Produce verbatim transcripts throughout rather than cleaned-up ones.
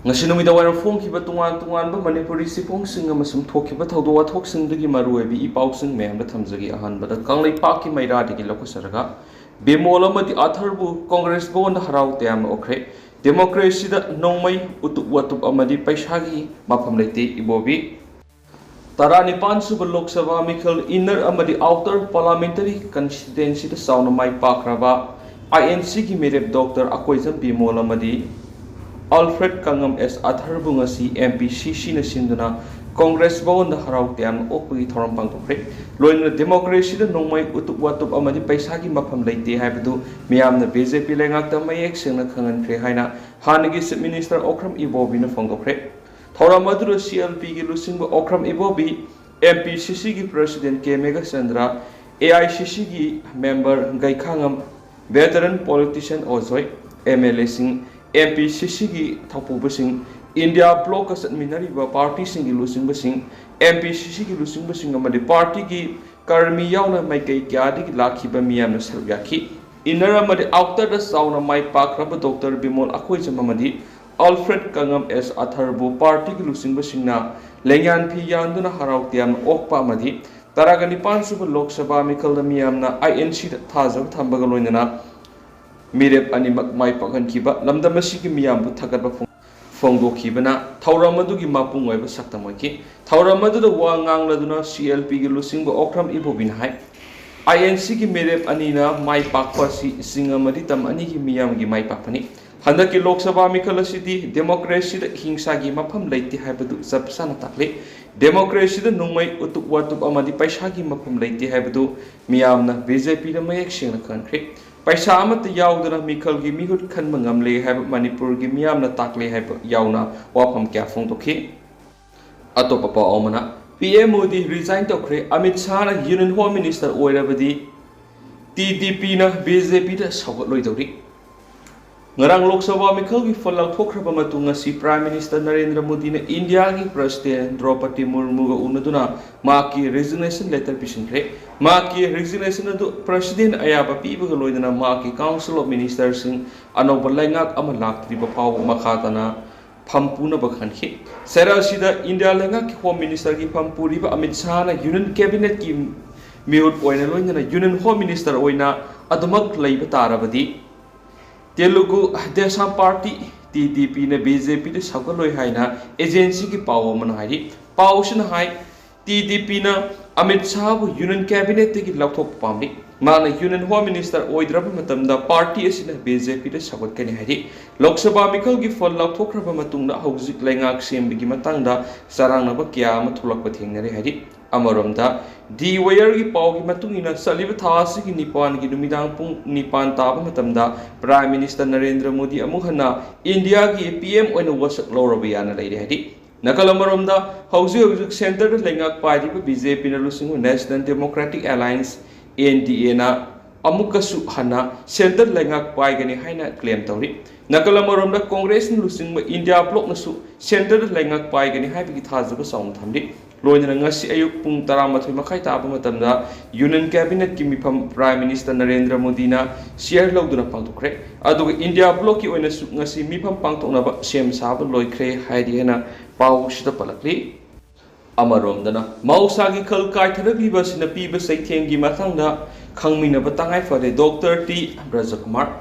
ꯉꯁꯤ ꯅꯨꯃꯤꯗꯥꯡ ꯋꯥꯏꯔꯝ ꯐꯣꯡꯈꯤꯕ ꯇꯣꯉꯥꯟ ꯇꯣꯉꯥꯟꯕ ꯃꯅꯤꯄꯨꯔꯤ ꯆꯦꯐꯣꯡꯁꯤꯡ ꯑꯃꯁꯨꯡ ꯊꯣꯛꯈꯤꯕ ꯊꯧꯗꯣꯛ ꯋꯥꯊꯣꯛꯁꯤꯡꯗꯒꯤ ꯃꯔꯨꯑꯣꯏꯕ ꯏ ꯄꯥꯎꯁꯤꯡ ꯃꯌꯥꯝꯗ ꯊꯝꯖꯒꯦ꯫ ꯑꯍꯥꯟꯕꯗ ꯀꯪꯂꯩꯄꯥꯛꯀꯤ ꯃꯩꯔꯥꯗꯒꯤ ꯂꯧꯈꯠꯆꯔꯒ, ꯕꯤꯃꯣꯜ ꯑꯃꯗꯤ ꯑꯊꯔꯕꯨ ꯀꯣꯡꯒ꯭ꯔꯦꯁ ꯚꯋꯟꯗ ꯍꯔꯥꯎ ꯇꯌꯥꯝꯅ ꯑꯣꯛꯈ꯭ꯔꯦ꯫ ꯗꯦꯃꯣꯀ꯭ꯔꯦꯁꯤꯗ ꯅꯣꯡꯃꯩ, ꯎꯇꯨꯞ ꯋꯥꯇꯨꯞ ꯑꯃꯗꯤ ꯄꯩꯁꯥꯒꯤ ꯃꯐꯝ ꯂꯩꯇꯦ, ꯏꯕꯣꯕꯤ꯫ ꯇꯔꯥꯅꯤꯄꯥꯟ ꯁꯨꯕ ꯂꯣꯛ ꯁꯚꯥ ꯃꯤꯈꯜ ꯏꯟꯅꯔ ꯑꯃꯗꯤ ꯑꯥꯎꯇꯔ ꯄꯥꯔꯂꯥꯃꯦꯟꯇꯔꯤ ꯀꯟꯁꯇꯤꯇ꯭ꯋꯦꯟꯁꯤꯗ ꯆꯥꯎꯅ ꯃꯥꯏ ꯄꯥꯛꯈ꯭ꯔꯕ ꯑꯥꯏ ꯑꯦꯟ ꯁꯤꯒꯤ ꯃꯤꯔꯦꯞ ꯗꯣꯛꯇꯔ ꯑꯀꯣꯏꯖꯝ ꯕꯤꯃꯣꯜ ꯑꯃꯗꯤ ꯑꯜꯐ꯭ꯔꯦꯗ ꯀꯉꯝ ꯑꯦꯁ ꯑꯊꯔꯕꯨ ꯉꯁꯤ ꯑꯦꯝ ꯄꯤ ꯁꯤ ꯁꯤꯅ ꯁꯤꯟꯗꯨꯅ ꯀꯣꯡꯒ꯭ꯔꯦꯁ ꯚꯋꯟꯗ ꯍꯔꯥꯎ ꯇꯌꯥꯝꯅ ꯑꯣꯛꯄꯒꯤ ꯊꯧꯔꯝ ꯄꯥꯡꯊꯣꯛꯈ꯭ꯔꯦ꯫ ꯂꯣꯏꯅꯅ ꯗꯦꯃꯣꯀ꯭ꯔꯦꯁꯤꯗ ꯅꯣꯡꯃꯩ, ꯎꯇꯨꯞ ꯋꯥꯇꯨꯞ ꯑꯃꯗꯤ ꯄꯩꯁꯥꯒꯤ ꯃꯐꯝ ꯂꯩꯇꯦ ꯍꯥꯏꯕꯗꯨ ꯃꯤꯌꯥꯝꯅ ꯕꯤ ꯖꯦ ꯄꯤ ꯂꯩꯉꯥꯛꯇ ꯃꯌꯦꯛ ꯁꯦꯡꯅ ꯈꯪꯍꯟꯈ꯭ꯔꯦ ꯍꯥꯏꯅ ꯍꯥꯟꯅꯒꯤ ꯆꯤꯐ ꯃꯤꯅꯤꯁꯇꯔ ꯑꯣꯀ꯭ꯔꯝ ꯏꯕꯣꯕꯤꯅ ꯐꯣꯡꯗꯣꯛꯈ꯭ꯔꯦ꯫ ꯊꯧꯔꯝ ꯑꯗꯨꯗ ꯁꯤ ꯑꯦꯜ ꯄꯤꯒꯤ ꯂꯨꯆꯤꯡꯕ ꯑꯣꯀ꯭ꯔꯝ ꯏꯕꯣꯕꯤ, ꯑꯦꯝ ꯄꯤ ꯁꯤ ꯁꯤꯒꯤ president K Meghachandra, A I C ꯁꯤꯒꯤ ꯃꯦꯝꯕꯔ ꯒꯩꯈꯥꯉꯝ, ꯚꯦꯇꯔꯟ ꯄꯣꯂꯤꯇꯤꯁꯤꯌꯟ ꯑꯣꯖꯣꯏ, ꯑꯦꯝ ꯑꯦꯜ ꯑꯦꯁꯤꯡ, ꯑꯦꯝ ꯄꯤ ꯁꯤ ꯁꯤꯒꯤ ꯊꯧꯄꯨꯕꯁꯤꯡ, ꯏꯟꯗꯤꯌꯥ ꯕ꯭ꯂꯣꯛꯀ ꯆꯠꯃꯤꯟꯅꯔꯤꯕ ꯄꯥꯔꯇꯤꯁꯤꯡꯒꯤ ꯂꯨꯆꯤꯡꯕꯁꯤꯡ, ꯑꯦꯝ ꯄꯤ ꯁꯤ ꯁꯤꯒꯤ ꯂꯨꯆꯤꯡꯕꯁꯤꯡ ꯑꯃꯗꯤ ꯄꯥꯔꯇꯤꯒꯤ ꯀꯔꯃꯤ ꯌꯥꯎꯅ ꯃꯥꯏꯀꯩ ꯀꯌꯥꯗꯒꯤ ꯂꯥꯛꯈꯤꯕ ꯃꯤꯌꯥꯝꯅ ꯁꯔꯨꯛ ꯌꯥꯈꯤ꯫ ꯏꯟꯅꯔ ꯑꯃꯗꯤ ꯑꯥꯎꯇꯔꯗ ꯆꯥꯎꯅ ꯃꯥꯏ ꯄꯥꯛꯈ꯭ꯔꯕ ꯗꯣꯛꯇꯔ ꯕꯤꯃꯣꯜ ꯑꯈꯣꯏꯖꯝ ꯑꯃꯗꯤ ꯑꯜꯐ꯭ꯔꯦꯗ ꯀꯉꯝ ꯑꯦꯁ ꯑꯊꯔꯕꯨ ꯄꯥꯔꯇꯤꯒꯤ ꯂꯨꯆꯤꯡꯕꯁꯤꯡꯅ ꯂꯦꯡꯌꯥꯟ ꯐꯤ ꯌꯥꯟꯗꯨꯅ ꯍꯔꯥꯎ ꯇꯌꯥꯝꯅ ꯑꯣꯛꯄ ꯑꯃꯗꯤ ꯇꯔꯥꯒ ꯅꯤꯄꯥꯟ ꯁꯨꯕ ꯂꯣꯛ ꯁꯚꯥ ꯃꯤꯈꯜꯗ ꯃꯤꯌꯥꯝꯅ ꯑꯥꯏ ꯑꯦꯟ ꯁꯤꯗ ꯊꯥꯖꯕ ꯊꯝꯕꯒ ꯂꯣꯏꯅꯅ ꯃꯤꯔꯦꯞ ꯑꯅꯤꯃꯛ ꯃꯥꯏ ꯄꯥꯛꯍꯟꯈꯤꯕ ꯂꯝꯗꯝ ꯑꯁꯤꯒꯤ ꯃꯤꯌꯥꯝꯕꯨ ꯊꯥꯒꯠꯄ ꯐꯣꯡ-, ꯐꯣꯡꯗꯣꯛꯈꯤꯕꯅ ꯊꯧꯔꯝ ꯑꯗꯨꯒꯤ ꯃꯄꯨꯡ ꯑꯣꯏꯕ ꯁꯛꯇꯝ ꯑꯣꯏꯈꯤ꯫ ꯊꯧꯔꯝ ꯑꯗꯨꯗ ꯋꯥ ꯉꯥꯡꯂꯗꯨꯅ ꯁꯤ ꯑꯦꯜ ꯄꯤꯒꯤ ꯂꯨꯆꯤꯡꯕ ꯑꯣꯀ꯭ꯔꯝ ꯏꯕꯣꯕꯤꯅ ꯍꯥꯏ, ꯑꯥꯏ ꯑꯦꯟ ꯁꯤꯒꯤ ꯃꯤꯔꯦꯞ ꯑꯅꯤꯅ ꯃꯥꯏ ꯄꯥꯛꯄ ꯑꯁꯤ ꯆꯤꯡ ꯑꯃꯗꯤ ꯇꯝ ꯑꯅꯤꯒꯤ ꯃꯤꯌꯥꯝꯒꯤ ꯃꯥꯏ ꯄꯥꯛꯄꯅꯤ꯫ ꯍꯟꯗꯛꯀꯤ ꯂꯣꯛ ꯁꯚꯥ ꯃꯤꯈꯜ ꯑꯁꯤꯗꯤ ꯗꯦꯃꯣꯀ꯭ꯔꯦꯁꯤꯗ ꯍꯤꯡꯁꯥꯒꯤ ꯃꯐꯝ ꯂꯩꯇꯦ ꯍꯥꯏꯕꯗꯨ ꯆꯞ ꯆꯥꯅ ꯇꯥꯛꯂꯤ꯫ ꯗꯦꯃꯣꯀ꯭ꯔꯦꯁꯤꯗ ꯅꯣꯡꯃꯩ, ꯎꯇꯨꯞ ꯋꯥꯇꯨꯞ ꯑꯃꯗꯤ ꯄꯩꯁꯥꯒꯤ ꯃꯐꯝ ꯂꯩꯇꯦ ꯍꯥꯏꯕꯗꯨ ꯃꯤꯌꯥꯝꯅ ꯕꯤ ꯖꯦ ꯄꯤꯗ ꯃꯌꯦꯛ ꯁꯦꯡꯅ ꯈꯪꯍꯟꯈ꯭ꯔꯦ꯫ ꯄꯩꯁꯥ ꯑꯃꯠꯇ ꯌꯥꯎꯗꯅ ꯃꯤꯈꯜꯒꯤ ꯃꯤꯍꯨꯠ ꯈꯟꯕ ꯉꯝꯂꯦ ꯍꯥꯏꯕ ꯃꯅꯤꯄꯨꯔꯒꯤ ꯃꯤꯌꯥꯝꯅ ꯇꯥꯛꯂꯦ ꯍꯥꯏꯕ ꯌꯥꯎꯅ ꯋꯥꯐꯝ ꯀꯌꯥ ꯐꯣꯡꯗꯣꯛꯈꯤ꯫ ꯑꯇꯣꯞꯄ ꯄꯥꯎ ꯑꯃꯅ, ꯄꯤ ꯑꯦꯝ ꯃꯣꯗꯤ ꯔꯤꯖꯥꯏꯟ ꯇꯧꯈ꯭ꯔꯦ, ꯑꯃꯤꯠ ꯁꯥꯍꯅ ꯌꯨꯅꯤꯌꯟ ꯍꯣꯝ ꯃꯤꯅꯤꯁꯇꯔ ꯑꯣꯏꯔꯕꯗꯤ ꯇꯤ ꯗꯤ ꯄꯤꯅ ꯕꯤ ꯖꯦ ꯄꯤꯗ ꯁꯧꯒꯠꯂꯣꯏꯗꯧꯔꯤ꯫ ꯉꯔꯥꯡ ꯂꯣꯛ ꯁꯚꯥ ꯃꯤꯈꯜꯒꯤ ꯐꯜ ꯂꯥꯎꯊꯣꯛꯈ꯭ꯔꯕ ꯃꯇꯨꯡ ꯉꯁꯤ ꯄ꯭ꯔꯥꯏꯝ ꯃꯤꯅꯤꯁꯇꯔ ꯅꯔꯦꯟꯗ꯭ꯔ ꯃꯣꯗꯤꯅ ꯏꯟꯗꯤꯌꯥꯒꯤ ꯄ꯭ꯔꯁꯤꯗꯦꯟ ꯗ꯭ꯔꯧꯄꯗꯤ ꯃꯨꯔꯃꯨꯒ ꯎꯅꯗꯨꯅ ꯃꯍꯥꯛꯀꯤ ꯔꯤꯖꯤꯒꯅꯦꯁꯟ ꯂꯦꯇꯔ ꯄꯤꯁꯤꯟꯈ꯭ꯔꯦ꯫ ꯃꯍꯥꯛꯀꯤ ꯔꯤꯖꯤꯒꯅꯦꯁꯟ ꯑꯗꯨ ꯄ꯭ꯔꯁꯤꯗꯦꯟ ꯑꯌꯥꯕ ꯄꯤꯕꯒ ꯂꯣꯏꯅꯅ ꯃꯍꯥꯛꯀꯤ ꯀꯥꯎꯟꯁꯤꯜ ꯑꯣꯐ ꯃꯤꯅꯤꯁꯇꯔꯁꯤꯡ ꯑꯅꯧꯕ ꯂꯩꯉꯥꯛ ꯑꯃ ꯂꯥꯛꯇ꯭ꯔꯤꯕ ꯐꯥꯎꯕ ꯃꯈꯥ ꯇꯥꯅ ꯐꯝ ꯄꯨꯅꯕ ꯈꯟꯈꯤ꯫ ꯆꯩꯔꯥꯛ ꯑꯁꯤꯗ ꯏꯟꯗꯤꯌꯥ ꯂꯩꯉꯥꯛꯀꯤ ꯍꯣꯝ ꯃꯤꯅꯤꯁꯇꯔꯒꯤ ꯐꯝ ꯄꯨꯔꯤꯕ ꯑꯃꯤꯠ ꯁꯥꯍꯅ ꯌꯨꯅꯤꯌꯟ ꯀꯦꯕꯤꯅꯦꯠꯀꯤ ꯃꯤꯍꯨꯠ ꯑꯣꯏꯅ ꯂꯣꯏꯅꯅ ꯌꯨꯅꯤꯌꯟ ꯍꯣꯝ ꯃꯤꯅꯤꯁꯇꯔ ꯑꯣꯏꯅ ꯑꯗꯨꯃꯛ ꯂꯩꯕ ꯇꯥꯔꯕꯗꯤ Telugu Desam party, T D ꯄꯤꯅ ꯕꯤ ꯖꯦ ꯄꯤꯗ ꯁꯧꯒꯠꯂꯣꯏ ꯍꯥꯏꯅ ꯑꯦꯖꯦꯟꯁꯤꯒꯤ ꯄꯥꯎ ꯑꯃꯅ ꯍꯥꯏꯔꯤ꯫ ꯄꯥꯎꯁꯤꯅ ꯍꯥꯏ, ꯇꯤ ꯗꯤ ꯄꯤꯅ ꯑꯃꯤꯠ ꯁꯥꯍꯕꯨ ꯌꯨꯅꯤꯌꯟ ꯀꯦꯕꯤꯅꯦꯠꯇꯒꯤ ꯂꯧꯊꯣꯛꯄ ꯄꯥꯝꯂꯤ꯫ ꯃꯥꯅ ꯌꯨꯅꯤꯌꯟ ꯍꯣꯝ ꯃꯤꯅꯤꯁꯇꯔ ꯑꯣꯏꯗ꯭ꯔꯕ ꯃꯇꯝꯗ ꯄꯥꯔꯇꯤ ꯑꯁꯤꯅ ꯕꯤ ꯖꯦ ꯄꯤꯗ ꯁꯧꯒꯠꯀꯅꯤ ꯍꯥꯏꯔꯤ꯫ ꯂꯣꯛ ꯁꯚꯥ ꯃꯤꯈꯜꯒꯤ ꯐꯜ ꯂꯧꯊꯣꯛꯈ꯭ꯔꯕ ꯃꯇꯨꯡꯗ ꯍꯧꯖꯤꯛ ꯂꯩꯉꯥꯛ ꯁꯦꯝꯕꯒꯤ ꯃꯇꯥꯡꯗ ꯆꯔꯥꯡꯅꯕ ꯀꯌꯥ ꯑꯃ ꯊꯣꯛꯂꯛꯄ ꯊꯦꯡꯅꯔꯤ ꯍꯥꯏꯔꯤ꯫ ꯑꯃꯔꯣꯝꯗ, ꯗꯤ ꯋꯦꯌꯔꯒꯤ ꯄꯥꯎꯒꯤ ꯃꯇꯨꯡ ꯏꯟꯅ, ꯆꯠꯂꯤꯕ ꯊꯥ ꯑꯁꯤꯒꯤ ꯅꯤꯄꯥꯟꯒꯤ ꯅꯨꯃꯤꯗꯥꯡ ꯄꯨꯡ ꯅꯤꯄꯥꯟ ꯇꯥꯕ ꯃꯇꯝꯗ ꯄ꯭ꯔꯥꯏꯝ ꯃꯤꯅꯤꯁꯇꯔ ꯅꯔꯦꯟꯗ꯭ꯔ ꯃꯣꯗꯤ ꯑꯃꯨꯛ ꯍꯟꯅ ꯏꯟꯗꯤꯌꯥꯒꯤ ꯄꯤ ꯑꯦꯝ ꯑꯣꯏꯅ ꯋꯥꯁꯛ ꯂꯧꯔꯕ ꯌꯥꯅ ꯂꯩꯔꯦ ꯍꯥꯏꯔꯤ꯫ ꯅꯥꯀꯜ ꯑꯃꯔꯣꯝꯗ, ꯍꯧꯖꯤꯛ ꯍꯧꯖꯤꯛ ꯁꯦꯟꯇꯔꯗ ꯂꯩꯉꯥꯛ ꯄꯥꯏꯔꯤꯕ ꯕꯤ ꯖꯦ ꯄꯤꯅ ꯂꯨꯆꯤꯡꯕ national democratic alliance, N D ꯑꯦꯅ, ꯑꯃꯨꯛꯀꯁꯨ ꯍꯟꯅ ꯁꯦꯟꯇꯔ ꯂꯩꯉꯥꯛ ꯄꯥꯏꯒꯅꯤ ꯍꯥꯏꯅ ꯀ꯭ꯂꯦꯝ ꯇꯧꯔꯤ꯫ ꯅꯥꯀꯜ ꯑꯃꯔꯣꯝꯗ, ꯀꯣꯡꯒ꯭ꯔꯦꯁꯅ ꯂꯨꯆꯤꯡꯕ ꯏꯟꯗꯤꯌꯥ ꯕ꯭ꯂꯣꯛꯅꯁꯨ ꯁꯦꯟꯇꯔꯗ ꯂꯩꯉꯥꯛ ꯄꯥꯏꯒꯅꯤ ꯍꯥꯏꯕꯒꯤ ꯊꯥꯖꯕ ꯆꯥꯎꯅ ꯊꯝꯂꯤ꯫ ꯂꯣꯏꯅꯅ ꯉꯁꯤ ꯑꯌꯨꯛ ꯄꯨꯡ ꯇꯔꯥꯃꯥꯊꯣꯏ ꯃꯈꯥꯏ ꯇꯥꯕ ꯃꯇꯝꯗ ꯌꯨꯅꯤꯌꯟ ꯀꯦꯕꯤꯅꯦꯠꯀꯤ ꯃꯤꯐꯝ ꯄ꯭ꯔꯥꯏꯝ ꯃꯤꯅꯤꯁꯇꯔ ꯅꯔꯦꯟꯗ꯭ꯔ ꯃꯣꯗꯤꯅ ꯆꯤꯌꯔ ꯂꯧꯗꯨꯅ ꯄꯥꯡꯊꯣꯛꯈ꯭ꯔꯦ꯫ ꯑꯗꯨꯒ ꯏꯟꯗꯤꯌꯥ ꯕ꯭ꯂꯣꯛꯀꯤ ꯑꯣꯏꯅꯁꯨ ꯉꯁꯤ ꯃꯤꯐꯝ ꯄꯥꯡꯊꯣꯛꯅꯕ ꯁꯦꯝ ꯁꯥꯕ ꯂꯣꯏꯈ꯭ꯔꯦ ꯍꯥꯏꯔꯤ ꯍꯥꯏꯅ ꯄꯥꯎꯁꯤꯗ ꯄꯜꯂꯛꯂꯤ꯫ ꯑꯃꯔꯣꯝꯗꯅ, ꯃꯍꯧꯁꯥꯒꯤ ꯈꯜ ꯀꯥꯏꯊꯔꯛꯂꯤꯕ ꯑꯁꯤꯅ ꯄꯤꯕ ꯆꯩꯊꯦꯡꯒꯤ ꯃꯇꯥꯡꯗ ꯈꯪꯃꯤꯟꯅꯕ ꯇꯉꯥꯏ ꯐꯗꯦ꯫ Doctor T ꯕ꯭ꯔꯖꯀꯨꯃꯥꯔ꯫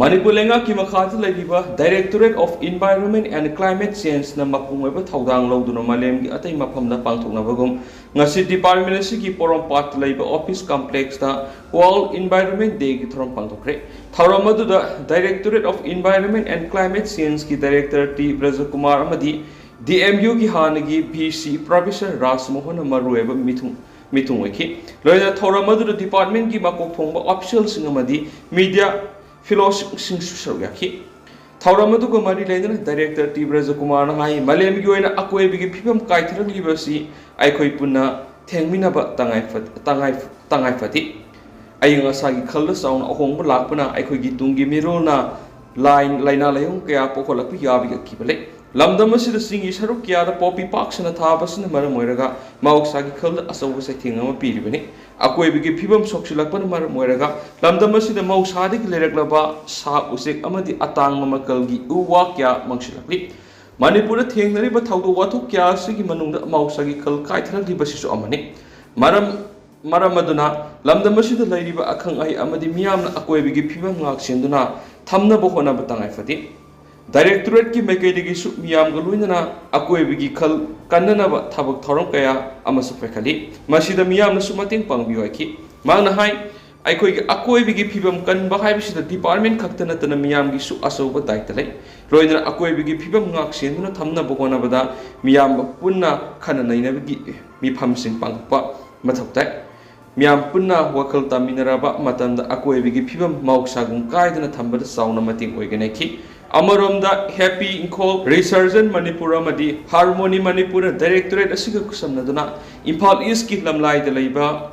ꯃꯅꯤꯄꯨꯔ ꯂꯩꯉꯥꯛꯀꯤ ꯃꯈꯥꯗ ꯂꯩꯔꯤꯕ Directorate of Environment and Climate Changeꯅ ꯃꯄꯨꯡ ꯑꯣꯏꯕ ꯊꯧꯗꯥꯡ ꯂꯧꯗꯨꯅ ꯃꯥꯂꯦꯝꯒꯤ ꯑꯇꯩ ꯃꯐꯝꯗ ꯄꯥꯡꯊꯣꯛꯅꯕꯒꯨꯝ ꯉꯁꯤ department ꯑꯁꯤꯒꯤ ꯄꯣꯔꯣꯝꯄꯥꯠꯇ ꯂꯩꯕ office complexꯇ World Environment Dayꯒꯤ ꯊꯧꯔꯝ ꯄꯥꯡꯊꯣꯛꯈ꯭ꯔꯦ꯫ ꯊꯧꯔꯝ ꯑꯗꯨꯗ Directorate of Environment and Climate Changeꯀꯤ Director ꯇꯤ ꯕ꯭ꯔꯖꯀꯨꯃꯥꯔ ꯑꯃꯗꯤ ꯗꯤ ꯑꯦꯝ ꯌꯨꯒꯤ ꯍꯥꯟꯅꯒꯤ ꯚꯤ ꯁꯤ Professor ꯔꯥꯖꯃꯣꯍꯟꯅ ꯃꯔꯨꯑꯣꯏꯕ ꯃꯤꯊꯨꯡ, ꯃꯤꯊꯨꯡ ꯑꯣꯏꯈꯤ꯫ ꯂꯣꯏꯅꯅ ꯊꯧꯔꯝ ꯑꯗꯨꯗ departmentꯀꯤ ꯃꯀꯣꯛ ꯊꯣꯡꯕ officialꯁꯤꯡ ꯑꯃꯗꯤ media fellowꯁꯤꯡꯁꯨ ꯁꯔꯨꯛ ꯌꯥꯈꯤ꯫ ꯊꯧꯔꯝ ꯑꯗꯨꯒ ꯃꯔꯤ ꯂꯩꯅꯅ Director ꯇꯤ ꯕ꯭ꯔꯖꯀꯨꯃꯥꯔꯅ ꯍꯥꯏ, ꯃꯥꯂꯦꯝꯒꯤ ꯑꯣꯏꯅ ꯑꯀꯣꯏꯕꯒꯤ ꯐꯤꯕꯝ ꯀꯥꯏꯊꯔꯛꯂꯤꯕ ꯑꯁꯤ ꯑꯩꯈꯣꯏ ꯄꯨꯟꯅ ꯊꯦꯡꯃꯤꯟꯅꯕ ꯇꯉꯥꯏ ꯐ-, ꯇꯉꯥꯏ, ꯇꯉꯥꯏ ꯐꯗꯦ꯫ ꯑꯏꯪ ꯑꯁꯥꯒꯤ ꯈꯜꯗ ꯆꯥꯎꯅ ꯑꯍꯣꯡꯕ ꯂꯥꯛꯄꯅ ꯑꯩꯈꯣꯏꯒꯤ ꯇꯨꯡꯒꯤ ꯃꯤꯔꯣꯜꯅ ꯂꯥꯏ ꯂꯥꯏꯅꯥ ꯂꯥꯏꯌꯣꯡ ꯀꯌꯥ ꯄꯣꯛꯍꯜꯂꯛꯄ ꯌꯥꯕꯒꯤ ꯑꯀꯤꯕ ꯂꯩ꯫ ꯂꯝꯗꯝ ꯑꯁꯤꯗ ꯆꯤꯡꯒꯤ ꯁꯔꯨꯛ ꯀꯌꯥꯗ ꯄꯣꯄꯤ ꯄꯥꯛ ꯁꯟꯅ ꯊꯥꯕ ꯑꯁꯤꯅ ꯃꯔꯝ ꯑꯣꯏꯔꯒ ꯃꯍꯧꯁꯥꯒꯤ ꯈꯜꯗ ꯑꯆꯧꯕ ꯆꯩꯊꯦꯡ ꯑꯃ ꯄꯤꯔꯤꯕꯅꯤ꯫ ꯑꯀꯣꯏꯕꯒꯤ ꯐꯤꯕꯝ ꯁꯣꯛꯆꯤꯜꯂꯛꯄꯅ ꯃꯔꯝ ꯑꯣꯏꯔꯒ ꯂꯝꯗꯝ ꯑꯁꯤꯗ ꯃꯍꯧꯁꯥꯗꯒꯤ ꯂꯩꯔꯛꯂꯕ ꯁꯥ ꯎꯆꯦꯛ ꯑꯃꯗꯤ ꯑꯇꯥꯡꯕ ꯃꯈꯜꯒꯤ ꯎ ꯋꯥ ꯀꯌꯥ ꯃꯥꯡꯁꯤꯜꯂꯛꯂꯤ꯫ ꯃꯅꯤꯄꯨꯔꯗ ꯊꯦꯡꯅꯔꯤꯕ ꯊꯧꯗꯣꯛ ꯋꯥꯊꯣꯛ ꯀꯌꯥ ꯑꯁꯤꯒꯤ ꯃꯅꯨꯡꯗ ꯃꯍꯧꯁꯥꯒꯤ ꯈꯜ ꯀꯥꯏꯊꯔꯛꯂꯤꯕꯁꯤꯁꯨ ꯑꯃꯅꯤ꯫ ꯃꯔꯝ ꯃꯔꯝ ꯑꯗꯨꯅ ꯂꯝꯗꯝ ꯑꯁꯤꯗ ꯂꯩꯔꯤꯕ ꯑꯈꯪ ꯑꯍꯩ ꯑꯃꯗꯤ ꯃꯤꯌꯥꯝꯅ ꯑꯀꯣꯏꯕꯒꯤ ꯐꯤꯕꯝ ꯉꯥꯛ ꯁꯦꯟꯗꯨꯅ ꯊꯝꯅꯕ ꯍꯣꯠꯅꯕ ꯇꯉꯥꯏ ꯐꯗꯦ꯫ ꯗꯥꯏꯔꯦꯛꯇꯣꯔꯦꯠꯀꯤ ꯃꯥꯏꯀꯩꯗꯒꯤꯁꯨ ꯃꯤꯌꯥꯝꯒ ꯂꯣꯏꯅꯅ ꯑꯀꯣꯏꯕꯒꯤ ꯈꯜ ꯀꯟꯅꯅꯕ ꯊꯕꯛ ꯊꯧꯔꯝ ꯀꯌꯥ ꯑꯃꯁꯨ ꯄꯥꯏꯈꯠꯂꯤ꯫ ꯃꯁꯤꯗ ꯃꯤꯌꯥꯝꯅꯁꯨ ꯃꯇꯦꯡ ꯄꯥꯡꯕꯤꯌꯨ ꯍꯥꯏꯈꯤ꯫ ꯃꯍꯥꯛꯅ ꯍꯥꯏ, ꯑꯩꯈꯣꯏꯒꯤ ꯑꯀꯣꯏꯕꯒꯤ ꯐꯤꯕꯝ ꯀꯟꯕ ꯍꯥꯏꯕꯁꯤꯗ ꯗꯤꯄꯥꯔꯠꯃꯦꯟ ꯈꯛꯇ ꯅꯠꯇꯅ ꯃꯤꯌꯥꯝꯒꯤꯁꯨ ꯑꯆꯧꯕ ꯗꯥꯏꯇ ꯂꯩ꯫ ꯂꯣꯏꯅꯅ ꯑꯀꯣꯏꯕꯒꯤ ꯐꯤꯕꯝ ꯉꯥꯛ ꯁꯦꯟꯗꯨꯅ ꯊꯝꯅꯕ ꯍꯣꯠꯅꯕꯗ ꯃꯤꯌꯥꯝ ꯄꯨꯟꯅ ꯈꯟꯅ ꯅꯩꯅꯕꯒꯤ ꯃꯤꯐꯝꯁꯤꯡ ꯄꯥꯡꯊꯣꯛꯄ ꯃꯊꯧ ꯇꯥꯏ꯫ ꯃꯤꯌꯥꯝ ꯄꯨꯟꯅ ꯋꯥꯈꯜ ꯇꯥꯃꯤꯟꯅꯔꯕ ꯃꯇꯝꯗ ꯑꯀꯣꯏꯕꯒꯤ ꯐꯤꯕꯝ ꯃꯍꯧꯁꯥꯒꯨꯝ ꯀꯥꯏꯗꯅ ꯊꯝꯕꯗ ꯆꯥꯎꯅ ꯃꯇꯦꯡ ꯑꯣꯏꯒꯅꯤ ꯍꯥꯏꯈꯤ꯫ ꯑꯃꯔꯣꯝꯗ ꯍꯦꯄꯤ ꯏꯪꯈꯣꯜ, ꯔꯤꯁꯔꯖꯦꯟ ꯃꯅꯤꯄꯨꯔ ꯑꯃꯗꯤ ꯍꯥꯔꯃꯣꯅꯤ ꯃꯅꯤꯄꯨꯔꯅ ꯗꯥꯏꯔꯦꯛꯇꯣꯔꯦꯠ ꯑꯁꯤꯒ ꯈꯨꯠꯁꯝꯅꯗꯨꯅ ꯏꯝꯐꯥꯜ ꯏꯁꯀꯤ ꯂꯝꯂꯥꯏꯗ ꯂꯩꯕ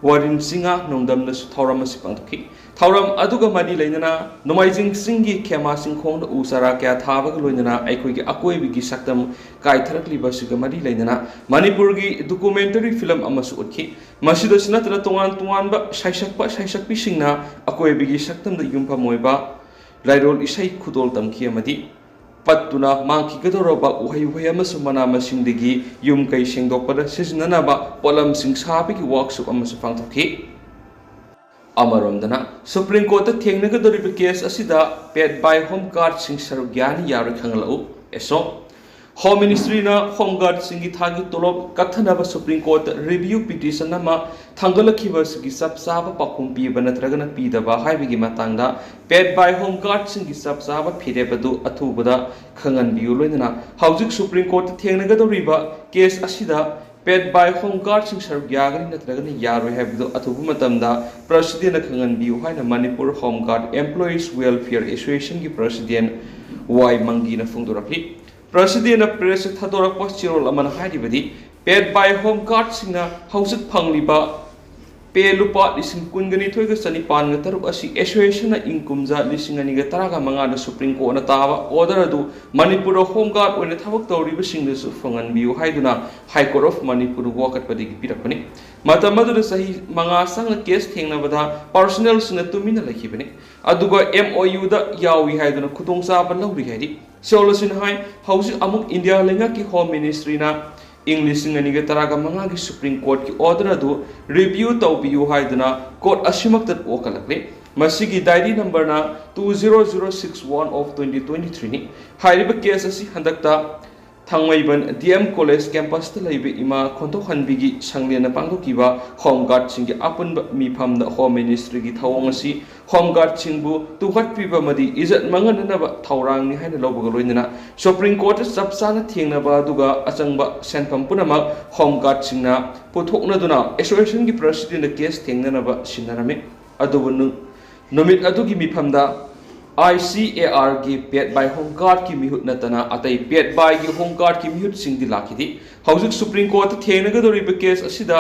ꯋꯥꯔꯤꯟ ꯆꯤꯡꯉꯥ ꯅꯣꯡꯗꯝꯅꯁꯨ ꯊꯧꯔꯝ ꯑꯁꯤ ꯄꯥꯡꯊꯣꯛꯈꯤ꯫ ꯊꯧꯔꯝ ꯑꯗꯨꯒ ꯃꯔꯤ ꯂꯩꯅꯅ ꯅꯣꯡꯃꯥꯏꯖꯤꯡ ꯆꯤꯡꯒꯤ ꯈꯦꯃꯥ ꯆꯤꯡꯈꯣꯡꯗ ꯎ ꯆꯥꯔꯥ ꯀꯌꯥ ꯊꯥꯕꯒ ꯂꯣꯏꯅꯅ ꯑꯩꯈꯣꯏꯒꯤ ꯑꯀꯣꯏꯕꯒꯤ ꯁꯛꯇꯝ ꯀꯥꯏꯊꯔꯛꯂꯤꯕ ꯑꯁꯤꯒ ꯃꯔꯤ ꯂꯩꯅꯅ ꯃꯅꯤꯄꯨꯔꯒꯤ ꯗꯣꯀꯨꯃꯦꯟꯇꯔꯤ ꯐꯤꯂꯝ ꯑꯃꯁꯨ ꯎꯠꯈꯤ꯫ ꯃꯁꯤꯗꯁꯨ ꯅꯠꯇꯅ ꯇꯣꯉꯥꯟ ꯇꯣꯉꯥꯟꯕ ꯁꯩꯁꯛꯄ ꯁꯩꯁꯛꯄꯤꯁꯤꯡꯅ ꯑꯀꯣꯏꯕꯒꯤ ꯁꯛꯇꯝꯗ ꯌꯨꯝꯐꯝ ꯑꯣꯏꯕ ꯂꯥꯏꯔꯣꯜ ꯏꯁꯩ ꯈꯨꯗꯣꯜ ꯇꯝꯈꯤ ꯑꯃꯗꯤ ꯄꯠꯇꯨꯅ ꯃꯥꯡꯈꯤꯒꯗꯧꯔꯕ ꯎꯍꯩ ꯋꯥꯍꯩ ꯑꯃꯁꯨꯡ ꯃꯅꯥ ꯃꯁꯤꯡꯗꯒꯤ ꯌꯨꯝ ꯀꯩ ꯁꯦꯡꯗꯣꯛꯄꯗ ꯁꯤꯖꯤꯟꯅꯅꯕ ꯄꯣꯠꯂꯝꯁꯤꯡ ꯁꯥꯕꯒꯤ ꯋꯥꯛꯁꯣꯞ ꯑꯃꯁꯨ ꯄꯥꯡꯊꯣꯛꯈꯤ꯫ ꯑꯃꯔꯣꯝꯗꯅ ꯁꯨꯄ꯭ꯔꯤꯝ ꯀꯣꯔꯠꯇ ꯊꯦꯡꯅꯒꯗꯧꯔꯤꯕ ꯀꯦꯁ ꯑꯁꯤꯗ paid by home guardꯁꯤꯡ ꯁꯔꯨꯛ ꯌꯥꯅꯤ ꯌꯥꯔꯣꯏ ꯈꯪꯍꯜꯂꯛꯎ꯫ ꯑꯦꯁꯣ ꯍꯣꯝ ꯃꯤꯅꯤꯁꯇ꯭ꯔꯤꯅ ꯍꯣꯝ ꯒꯥꯔꯗꯁꯤꯡꯒꯤ ꯊꯥꯒꯤ ꯇꯣꯂꯣꯞ ꯀꯛꯊꯅꯕ ꯁꯨꯄ꯭ꯔꯤꯝ ꯀꯣꯔꯠꯇ ꯔꯤꯚ꯭ꯌꯨ ꯄꯤꯇꯤꯁꯟ ꯑꯃ ꯊꯥꯡꯒꯠꯂꯛꯈꯤꯕ ꯑꯁꯤꯒꯤ ꯆꯞ ꯆꯥꯕ ꯄꯥꯎꯈꯨꯝ ꯄꯤꯕ ꯅꯠꯇ꯭ꯔꯒꯅ ꯄꯤꯗꯕ ꯍꯥꯏꯕꯒꯤ ꯃꯇꯥꯡꯗ paid by home guardꯁꯤꯡꯒꯤ ꯆꯞ ꯆꯥꯕ ꯐꯤꯔꯦꯞ ꯑꯗꯨ ꯑꯊꯨꯕꯗ ꯈꯪꯍꯟꯕꯤꯌꯨ꯫ ꯂꯣꯏꯅꯅ ꯍꯧꯖꯤꯛ ꯁꯨꯄ꯭ꯔꯤꯝ ꯀꯣꯔꯠꯇ ꯊꯦꯡꯅꯒꯗꯧꯔꯤꯕ ꯀꯦꯁ ꯑꯁꯤꯗ paid by home guardꯁꯤꯡ ꯁꯔꯨꯛ ꯌꯥꯒꯅꯤ ꯅꯠꯇ꯭ꯔꯒꯅ ꯌꯥꯔꯣꯏ ꯍꯥꯏꯕꯗꯨ ꯑꯊꯨꯕ ꯃꯇꯝꯗ ꯄ꯭ꯔꯁꯤꯗꯦꯟꯅ ꯈꯪꯍꯟꯕꯤꯌꯨ ꯍꯥꯏꯅ Manipur home guard employees welfare ꯑꯦꯁꯣꯁꯤꯌꯦꯁꯟꯒꯤ ꯄ꯭ꯔꯁꯤꯗꯦꯟ ꯋꯥꯏ ꯃꯪꯒꯤꯅ ꯐꯣꯡꯗꯣꯔꯛꯂꯤ꯫ ꯄ꯭ꯔꯁꯤꯗꯦꯟꯅ ꯄ꯭ꯔꯦꯁꯇ ꯊꯥꯗꯣꯔꯛꯄ ꯆꯦꯔꯣꯜ ꯑꯃꯅ ꯍꯥꯏꯔꯤꯕꯗꯤ, paid by home guardꯁꯤꯡꯅ ꯍꯧꯖꯤꯛ ꯐꯪꯂꯤꯕ ꯄꯦ ꯂꯨꯄꯥ ꯂꯤꯁꯤꯡ ꯀꯨꯟꯒ ꯅꯤꯊꯣꯏꯒ ꯆꯅꯤꯄꯥꯟꯒ ꯇꯔꯨꯛ ꯑꯁꯤ ꯑꯦꯁꯣꯁꯤꯌꯦꯁꯟꯅ ꯏꯪ ꯀꯨꯝꯖꯥ ꯂꯤꯁꯤꯡ ꯑꯅꯤꯒ ꯇꯔꯥꯒ ꯃꯉꯥꯗ ꯁꯨꯄ꯭ꯔꯤꯝ ꯀꯣꯔꯠꯅ ꯇꯥꯕ ꯑꯣꯔꯗꯔ ꯑꯗꯨ ꯃꯅꯤꯄꯨꯔꯗ ꯍꯣꯝ ꯒꯥꯔꯗ ꯑꯣꯏꯅ ꯊꯕꯛ ꯇꯧꯔꯤꯕꯁꯤꯡꯗꯁꯨ ꯐꯪꯍꯟꯕꯤꯌꯨ ꯍꯥꯏꯗꯨꯅ ꯍꯥꯏ ꯀꯣꯔꯠ ꯑꯣꯐ ꯃꯅꯤꯄꯨꯔ ꯋꯥꯀꯠꯄꯗꯒꯤ ꯄꯤꯔꯛꯄꯅꯤ꯫ ꯃꯇꯝ ꯑꯗꯨꯗ ꯆꯍꯤ ꯃꯉꯥ ꯆꯪꯅ ꯀꯦꯁ ꯊꯦꯡꯅꯕꯗ ꯄꯥꯔꯁꯣꯅꯦꯜꯁꯤꯡꯅ ꯇꯨꯃꯤꯟꯅ ꯂꯩꯈꯤꯕꯅꯤ꯫ ꯑꯗꯨꯒ ꯑꯦꯝ ꯑꯣ ꯌꯨꯗ ꯌꯥꯎꯏ ꯍꯥꯏꯗꯨꯅ ꯈꯨꯗꯣꯡꯆꯥꯕ ꯂꯧꯔꯤ ꯍꯥꯏꯔꯤ꯫ ꯁꯤꯑꯣꯂꯣꯁꯤꯟ ꯍꯥꯏ, ꯍꯧꯖꯤꯛ ꯑꯃꯨꯛ ꯏꯟꯗꯤꯌꯥ ꯂꯩꯉꯥꯛꯀꯤ ꯍꯣꯝ ꯃꯤꯅꯤꯁꯇ꯭ꯔꯤꯅ ꯏꯪ ꯂꯤꯁꯤꯡ ꯑꯅꯤꯒ ꯇꯔꯥꯒ ꯃꯉꯥꯒꯤ ꯁꯨꯄ꯭ꯔꯤꯝ ꯀꯣꯔꯠꯀꯤ ꯑꯣꯔꯗꯔ ꯑꯗꯨ ꯔꯤꯚ꯭ꯌꯨ ꯇꯧꯕꯤꯌꯨ ꯍꯥꯏꯗꯨꯅ ꯀꯣꯔꯠ ꯑꯁꯤꯃꯛꯇ ꯋꯥꯀꯠꯂꯛꯂꯤ꯫ ꯃꯁꯤꯒꯤ ꯗꯥꯏꯔꯤ ꯅꯝꯕꯔꯅ two zero zero six one of twenty twenty-threeꯅꯤ꯫ ꯍꯥꯏꯔꯤꯕ ꯀꯦꯁ ꯑꯁꯤ ꯍꯟꯗꯛꯇ ꯊꯥꯡꯃꯩꯕꯟ ꯗꯤ ꯑꯦꯝ ꯀꯣꯂꯦꯖ ꯀꯦꯝꯄꯁꯇ ꯂꯩꯕ ꯏꯃꯥ ꯈꯣꯟꯊꯣꯛꯍꯟꯕꯤꯒꯤ ꯁꯪꯂꯦꯟꯅ ꯄꯥꯡꯊꯣꯛꯈꯤꯕ ꯍꯣꯝ ꯒꯥꯔꯗꯁꯤꯡꯒꯤ ꯑꯄꯨꯟꯕ ꯃꯤꯐꯝꯗ ꯍꯣꯝ ꯃꯤꯅꯤꯁꯇ꯭ꯔꯤꯒꯤ ꯊꯧꯑꯣꯡ ꯑꯁꯤ ꯍꯣꯝ ꯒꯥꯔꯗꯁꯤꯡꯕꯨ ꯇꯨꯡꯈꯠꯄꯤꯕ ꯑꯃꯗꯤ ꯏꯖꯠ ꯃꯥꯡꯍꯟꯅꯅꯕ ꯊꯧꯔꯥꯡꯅꯤ ꯍꯥꯏꯅ ꯂꯧꯕꯒ ꯂꯣꯏꯅꯅ ꯁꯨꯄ꯭ꯔꯤꯝ ꯀꯣꯔꯠꯇ ꯆꯞ ꯆꯥꯅ ꯊꯦꯡꯅꯕ ꯑꯗꯨꯒ ꯑꯆꯪꯕ ꯁꯦꯟꯐꯝ ꯄꯨꯝꯅꯃꯛ ꯍꯣꯝ ꯒꯥꯔꯗꯁꯤꯡꯅ ꯄꯨꯊꯣꯛꯅꯗꯨꯅ ꯑꯦꯁꯣꯁꯤꯌꯦꯁꯟꯒꯤ ꯄ꯭ꯔꯁꯤꯗꯦꯟꯗ ꯀꯦꯁ ꯊꯦꯡꯅꯅꯕ ꯁꯤꯟꯅꯔꯝꯃꯤ꯫ ꯑꯗꯨꯕꯨ ꯅꯨ-, ꯅꯨꯃꯤꯠ ꯑꯗꯨꯒꯤ ꯃꯤꯐꯝꯗ I C A ꯑꯥꯔꯒꯤ paid by home guardꯀꯤ ꯃꯤꯍꯨꯠ ꯅꯠꯇꯅ ꯑꯇꯩ paid byꯒꯤ ꯍꯣꯝ ꯒꯥꯔꯗꯀꯤ ꯃꯤꯍꯨꯠꯁꯤꯡꯗꯤ ꯂꯥꯛꯈꯤꯗꯦ꯫ ꯍꯧꯖꯤꯛ ꯁꯨꯄ꯭ꯔꯤꯝ ꯀꯣꯔꯠꯇ ꯊꯦꯡꯅꯒꯗꯧꯔꯤꯕ ꯀꯦꯁ ꯑꯁꯤꯗ